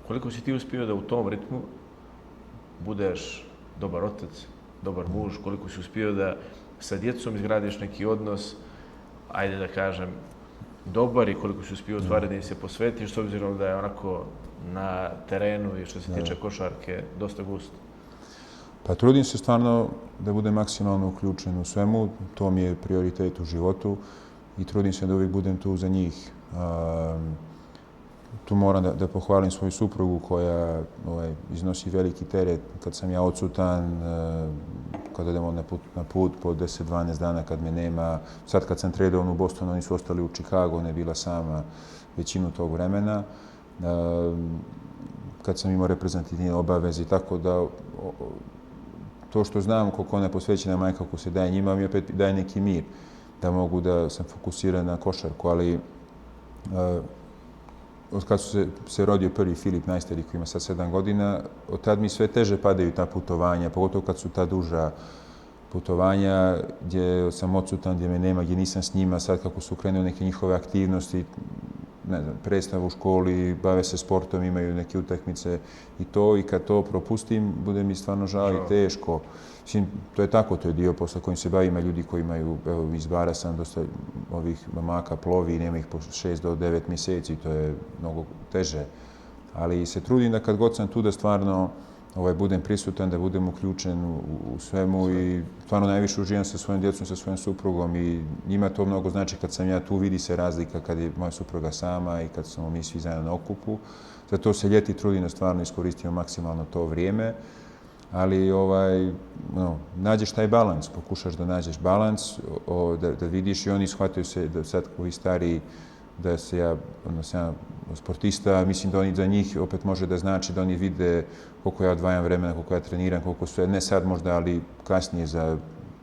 Koliko si ti uspio da u tom ritmu budeš dobar otac, dobar muž, koliko si uspio da sa djecom izgradiš neki odnos, ajde da kažem, dobar i koliko si uspio stvari da im se posvetiš, s obzirom da je onako na terenu i što se tiče košarke dosta gusto? Pa trudim se stvarno da budem maksimalno uključen u svemu, to mi je prioritet u životu i trudim se da uvijek budem tu za njih. Tu moram da pohvalim svoju suprugu koja iznosi veliki teret kad sam ja odsutan, kad idemo na put po 10-12 dana kad me nema. Sad kad sam tradovan u Bostonu, oni su ostali u Chicagu, ona je bila sama većinu tog vremena. Kad sam imao reprezentativne obaveze i tako da to što znam koliko ona je posvećena majka, kako se daje njima, mi opet daje neki mir da mogu da sam fokusiran na košarku, ali od kad se rodio prvi Filip najstariji koji ima sad 7 godina, od tad mi sve teže padaju ta putovanja, pogotovo kad su ta duža putovanja gdje sam odsutan, gdje me nema, gdje nisam s njima, sad kako su krenuli neke njihove aktivnosti, ne znam, predstavu u školi, bave se sportom, imaju neke utakmice i to, i kad to propustim, bude mi stvarno žao i teško. Mislim, to je tako, to je dio posla kojim se bavim, ljudi koji imaju, evo, iz Bara sam dosta ovih mamaka plovi i nema ih po 6 do 9 mjeseci, to je mnogo teže. Ali se trudim da kad god sam tu da stvarno budem prisutan, da budem uključen u svemu i stvarno najviše uživam sa svojom djecom, sa svojom suprugom i njima to mnogo znači kad sam ja tu, vidi se razlika kad je moja supruga sama i kad smo mi svi zajedno na okupu. Zato se ljeti trudim da stvarno iskoristimo maksimalno to vrijeme, ali nađeš taj balans, pokušaš da nađeš balans, da vidiš i oni shvataju se da sad koji stariji da se ja sportista, mislim da oni za njih opet može da znači da oni vide koliko ja odvajam vremena, koliko ja treniram, koliko sve, ne sad možda, ali kasnije za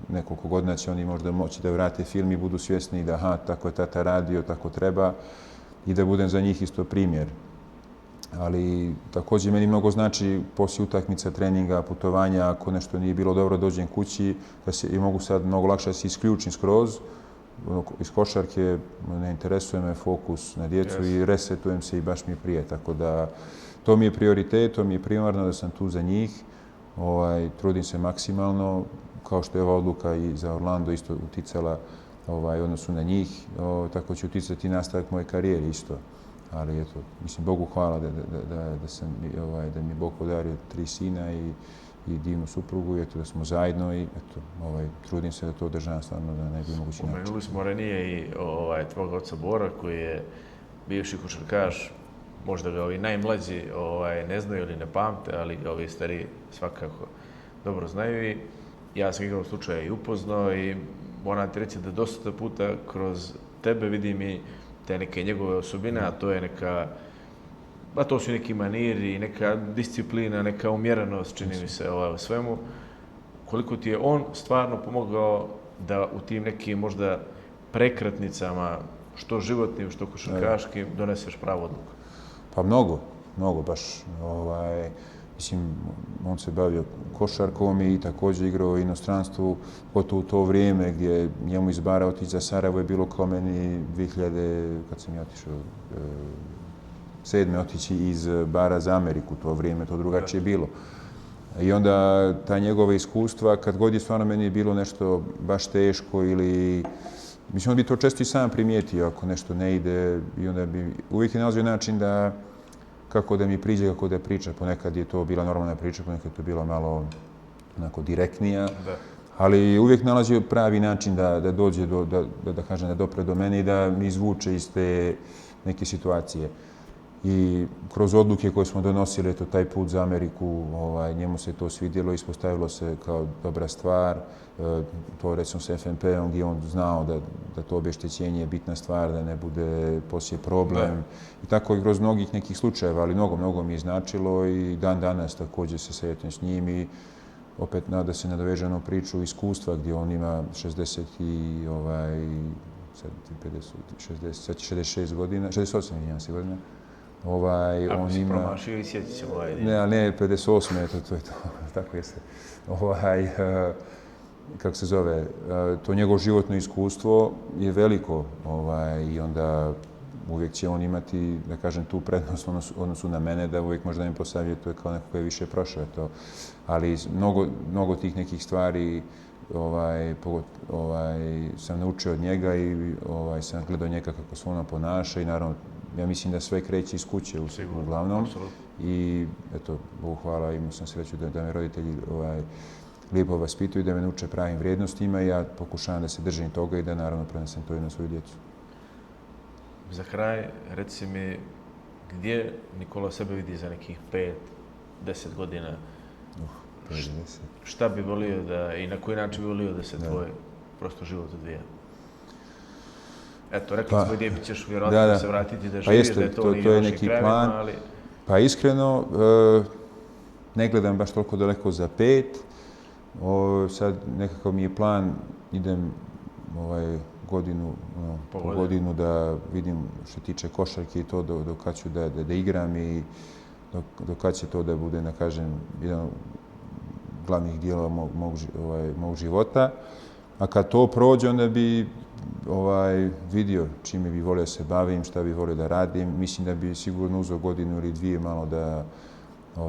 nekoliko godina će oni možda moći da vrate film i budu svjesni da aha, tako je tata radio, tako treba i da budem za njih isto primjer. Ali također meni mnogo znači poslije utakmica, treninga, putovanja, ako nešto nije bilo dobro, dođem kući i mogu sad mnogo lakše da se isključim skroz iz košarke, ne interesuje me fokus na djecu i resetujem se i baš mi je prije. Tako da to mi je prioritet, to mi je primarno da sam tu za njih. Trudim se maksimalno, kao što je ova odluka i za Orlando isto uticala odnosu na njih, tako će uticati nastavak moje karijere isto. Ali eto, mislim, Bogu hvala da mi je Bog podario 3 sina i divnu suprugu i eto da smo zajedno i eto, trudim se da to održavam stvarno na najbolji mogući način. Pomenuli smo ranije i tvog oca Bora koji je bivši košarkaš, možda ga ovi najmlađi ne znaju ili ne pamte, ali ovi stariji svakako dobro znaju i ja sam igrao slučaja i upoznao i moram ti reći da dosta puta kroz tebe vidim i te neke njegove osobine, a to je to su neki maniri, neka disciplina, neka umjerenost, čini mi se u svemu. Koliko ti je on stvarno pomogao da u tim nekim možda prekretnicama, što životnim, što košarkaškim, doneseš pravu odluku? Pa mnogo baš. Mislim, on se bavio košarkom i također igrao u inostranstvu, gotovo u to vrijeme gdje njemu iz Bara otići za Sarajevo je bilo kao meni 2000, kad sam ja otišao, 2007. otići iz Bara za Ameriku, to vrijeme, to drugačije bilo. I onda ta njegova iskustva, kad god je stvarno meni bilo nešto baš teško ili... Mislim, on bi to često i sam primijetio ako nešto ne ide i onda bi uvijek je nalazio način da kako da mi priđe, kako da priča. Ponekad je to bila normalna priča, ponekad je to bilo malo onako direktnija. Da. Ali uvijek nalazio pravi način da dođe da kažem, da dopre do mene i da mi izvuče iz te neke situacije. I kroz odluke koje smo donosili, eto, taj put za Ameriku, njemu se to svidjelo, ispostavilo se kao dobra stvar. To recimo s FNP-om gdje on znao da to obeštećenje je bitna stvar, da ne bude poslije problem. I tako i kroz mnogih nekih slučajeva, ali mnogo mi je značilo i dan danas također se sretim s njim i opet da se nadoveže na priču iskustva gdje on ima 60 i 66 godina, 68 godina. Ako on si ima... promašio i sjetit ćemo Ne, 58, to je to, tako jeste. Kako se zove, to njegovo životno iskustvo je veliko i onda uvijek će on imati, da kažem, tu prednost u odnosu na mene, da uvijek možda mi posavjetuje kao neko koji je više prošao to. Ali mnogo tih nekih stvari sam naučio od njega i sam gledao njega kako se ono ponaša i naravno ja mislim da sve kreće iz kuće uglavnom. I eto, Bogu hvala, imao sam sreću da me roditelji lijepo vaspituju, da me nauče pravim vrijednostima i ja pokušavam da se držim toga i da naravno prenesem to i na svoju djecu. Za kraj, reci mi, gdje Nikola sebe vidi za nekih 5-10 godina? 5-10. Šta bi volio i na koji način bi volio da se tvoj prosto život odvija? Eto, rekli smo gdje ćeš vjerojatno se vratiti da živiš, da je to nije vašim krajevima, ali... Pa iskreno, ne gledam baš toliko daleko za 5. Sad nekako mi je plan, idem godinu da vidim što tiče košarke i to do kad ću da igram i do kad će to da bude, da kažem, jedan od glavnih dijelova mog života. A kad to prođe, onda bi vidio čime bi volio se bavim, šta bi volio da radim. Mislim da bi sigurno uzeo godinu ili 2 malo da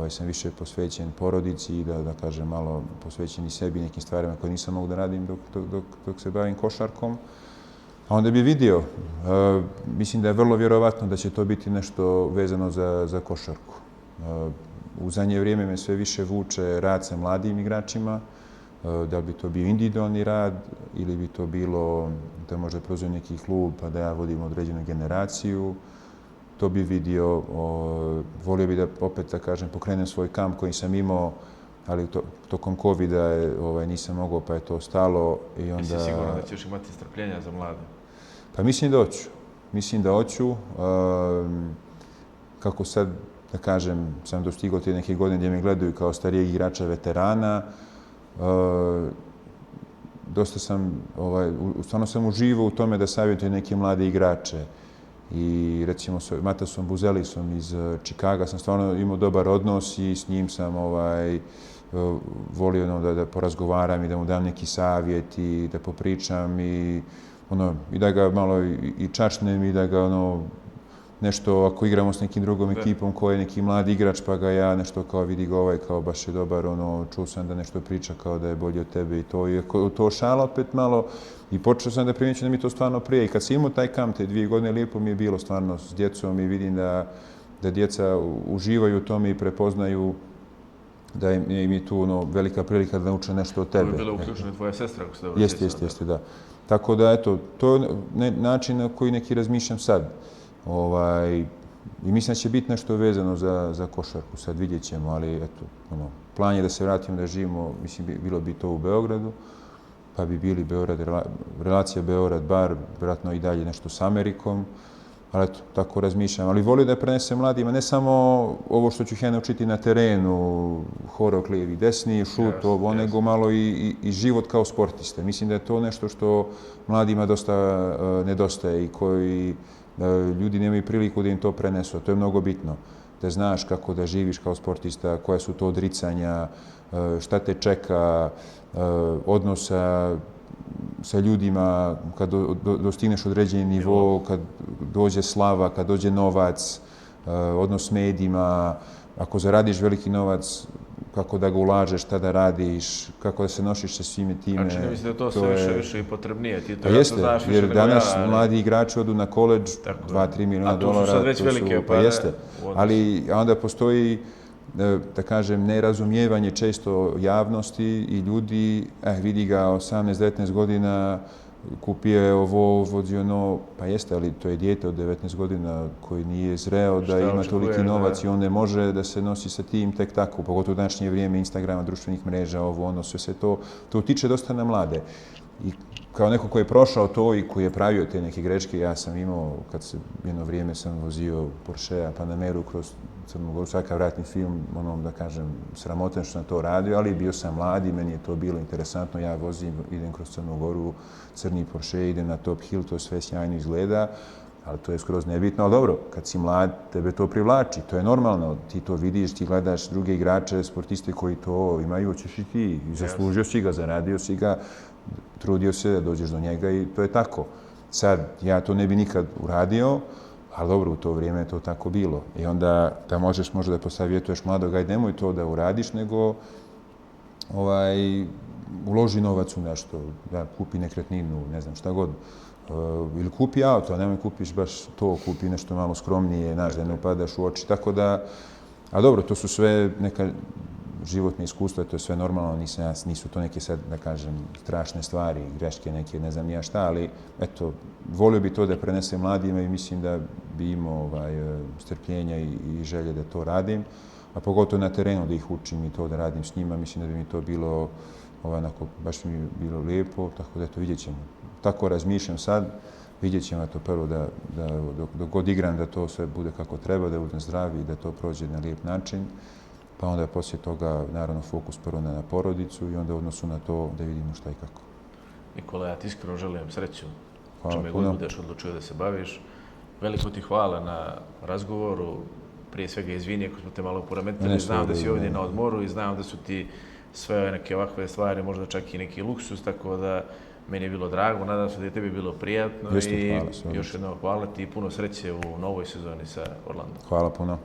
sam više posvećen porodici i da kažem malo posvećen i sebi nekim stvarima koje nisam mogu da radim dok se bavim košarkom. A onda bi vidio. Mislim da je vrlo vjerovatno da će to biti nešto vezano za košarku. U zadnje vrijeme me sve više vuče rad sa mladim igračima. Da li bi to bio individualni rad ili bi to bilo da možda preuzem neki klub pa da ja vodim određenu generaciju. To bi vidio. Volio bi da opet, da kažem, pokrenem svoj kamp koji sam imao, ali tokom COVID-a nisam mogao pa je to stalo. Jesi siguran da ćeš imati strpljenja za mlade? Pa mislim da hoću. Mislim da hoću. Kako sad, da kažem, sam dostigao te neke godine gdje me gledaju kao starijeg igrača veterana, dosta sam, stvarno sam uživao u tome da savjetujem neke mlade igrače. I recimo s Matasom Buzelisom iz Čikaga sam stvarno imao dobar odnos i s njim sam volio da porazgovaram i da mu dam neki savjet i da popričam i da ga malo i čačnem i da ga nešto, ako igramo s nekim drugom ekipom koji je neki mladi igrač, pa ga ja nešto kao vidi ga kao baš je dobar, čuo sam da nešto priča kao da je bolji od tebe i to. I to šala opet malo i počeo sam da primjećujem da mi to stvarno prije. I kad sam imao taj kamp, te 2 godine, lijepo mi je bilo stvarno s djecom i vidim da djeca uživaju u tome i prepoznaju da im je tu velika prilika da nauče nešto od tebe. To je bila uključena tvoja sestra, ako se dobro sjećam. Jeste, da. Tako da, eto, to je način na koji neki razmišljam sad. I mislim da će biti nešto vezano za košarku, sad vidjet ćemo, ali eto, plan je da se vratimo da živimo, mislim, bilo bi to u Beogradu, pa bi bili relacija Beograd-Bar, vjerojatno i dalje nešto s Amerikom, ali eto, tako razmišljam. Ali volio da prenesem mladima, ne samo ovo što ću ja naučiti na terenu, horok, lijevi, desni, šut, nego malo i život kao sportiste. Mislim da je to nešto što mladima dosta nedostaje i koji ljudi nemaju priliku da im to prenesu. To je mnogo bitno. Da znaš kako da živiš kao sportista, koja su to odricanja, šta te čeka, odnosa sa ljudima kad dostigneš određeni nivo, kad dođe slava, kad dođe novac, odnos s medijima. Ako zaradiš veliki novac, kako da ga ulažeš, šta da radiš, kako da se nosiš sa svime time. A čini mi se da je to sve više i potrebnije. Ti to jeste, znaš više jer nego danas ja, mladi igrači odu na koledž, 2-3 miliona dolara. A tu su sad već velike pare. Pa jeste, ali onda postoji, da kažem, nerazumijevanje često javnosti i ljudi, vidi ga 18-19 godina, kupio je ovo, vozi ono, pa jeste, ali to je dijete od 19 godina koji nije zreo da ima toliki novac i on ne može da se nosi sa tim tek tako, pogotovo u današnje vrijeme Instagrama, društvenih mreža, ovo, ono, sve to utiče dosta na mlade. I kao neko koji je prošao to i koji je pravio te neke greške, ja sam imao, jedno vrijeme sam vozio Porschea Panameru kroz Crnu Goru, svakav ratni film, da kažem, sramotan što sam to radio, ali bio sam mladi, meni je to bilo interesantno, ja vozim, idem kroz Crnu Goru, crni Porsche, idem na Top Hill, to sve sjajno izgleda, ali to je skroz nebitno, ali dobro, kad si mlad, tebe to privlači, to je normalno, ti to vidiš, ti gledaš druge igrače, sportiste koji to imaju, hoćeš i ti, zaslužio si ga, zaradio si ga, trudio se da dođeš do njega i to je tako. Sad, ja to ne bi nikad uradio, ali dobro, u to vrijeme je to tako bilo. I onda da možeš možda da posavjetuješ mladog, aj nemoj to da uradiš, nego uloži novac u nešto, da kupi nekretninu, ne znam šta god. Ili kupi auto, a nemoj kupiš baš to, kupi nešto malo skromnije, znaš, da ne upadaš u oči. Tako da, a dobro, to su sve neka životne iskustva, to je sve normalno, nisu to neke sad, da kažem, strašne stvari, greške neke, ne znam ja šta, ali eto, volio bi to da prenesem mladima i mislim da bi imao strpljenja i želje da to radim, a pogotovo na terenu da ih učim i to da radim s njima, mislim da bi mi to bilo, baš mi bilo lijepo, tako da eto, vidjet ćemo. Tako razmišljam sad, vidjet ćemo to prvo da dok god igram da to sve bude kako treba, da budem zdrav i da to prođe na lijep način. Pa onda poslije toga, naravno, fokus prvo na porodicu i onda u odnosu na to da vidimo šta i kako. Nikola, ja ti iskreno želim sreću. Hvala čime puno. god budeš odlučio da se baviš. Veliko ti hvala na razgovoru. Prije svega izvini ako smo te malo poremetili. Znam da si ovdje na odmoru i znam da su ti sve neke ovakve stvari, možda čak i neki luksus, tako da meni je bilo drago. Nadam se da je tebi bilo prijatno i još jednom hvala ti i puno sreće u novoj sezoni sa Orlandom. Hvala puno.